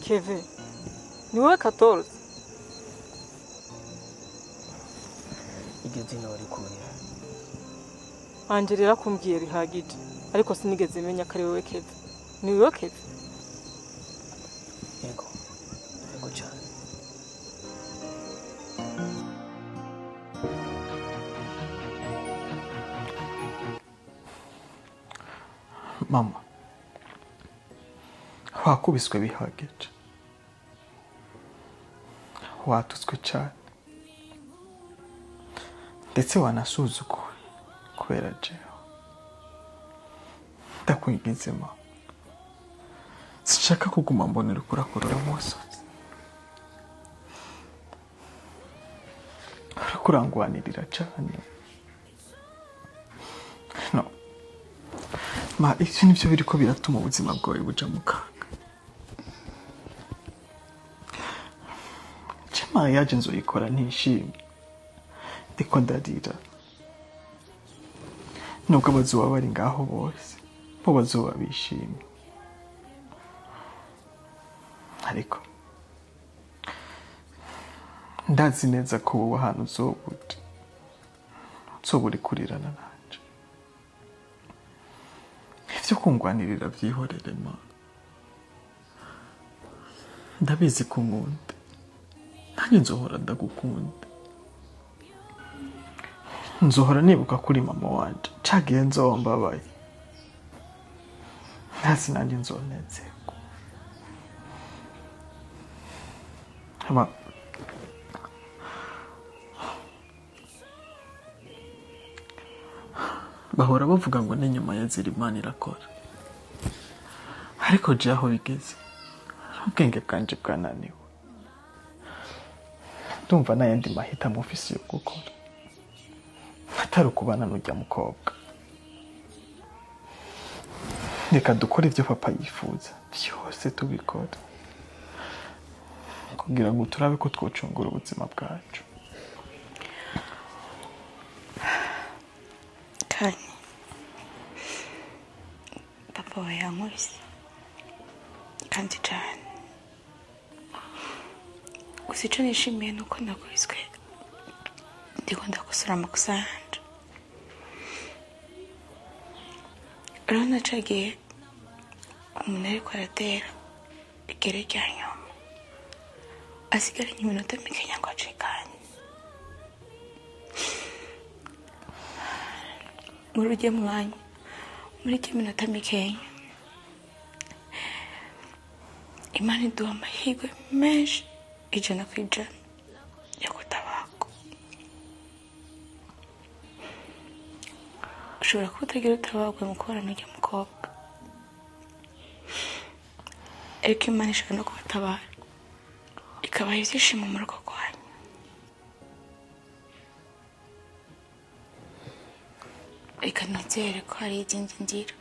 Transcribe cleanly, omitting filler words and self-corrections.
Kevin, ni wowe 14? Iryo zina warikuye? Angela yarakumbwiye bihagije, ariko sinigeze menya ko ari wowe Kevin. Ni wowe Kevin? Yego, yego cyane. Mama, wakubiswe bihagije, watutswe cyane, ndetse wanasuzuguwe kubera jewe. Ndakwinginze mama, sinshaka kuguma mbonera ukurakurura umusozi, urakurangwanirira cyane. No ma, ivyo nivyo biriko biratuma ubuzima bwawe buja mu kaga. Je mariage nzoyikora ntishimye, ndiko ndarira, nubwo abazoba bari ngaho bose bo bazoba bishimye, ariko ndazi neza ko wowe ahantu uzoba uri uzoba uri kurirana nanje. Ivyo kungwanirira vyihorere ma, ndabizi ko unkunda, nanjye nzohora ndagukunda, nzohora nibuka kuri mama wanje cagihe nzoba mbabaye, ntazi nanjye nzonezerwa. Ama bahora bavuga ngo n'inyuma ya ziri Imana irakora, ariko je aho bigeze ubwenge bwanje bwananiwe, ndumva n'ayandi mahitamo mfise yo gukora atari ukubana n'urya mukobwa. Reka dukore ibyo papa yifuza byose, tubikora kugira ngo turabe ko twocungura ubuzima bwacu. Kanye, papa wawe yankubise kandi cyane. Gusa icyo nishimiye ni uko nakubiswe ndiko ndakosora amakosa yanje. Urabona ca gihe umuntu ariko aratera igere rya nyuma, asigaranye iminota mike ngo acikane. Muri urya mwanya, muri irya minota mikenya, Imana iduha amahirwe menshi 100% yo kutabagwa. Ushobora kuba utagira utabagwe mu kubana n'urya mukobwa, ariko Imana ishobora no kubatabara ikabaha ibyishimo mu rugo rwanyu. Reka nizere ko hari izindi nzira.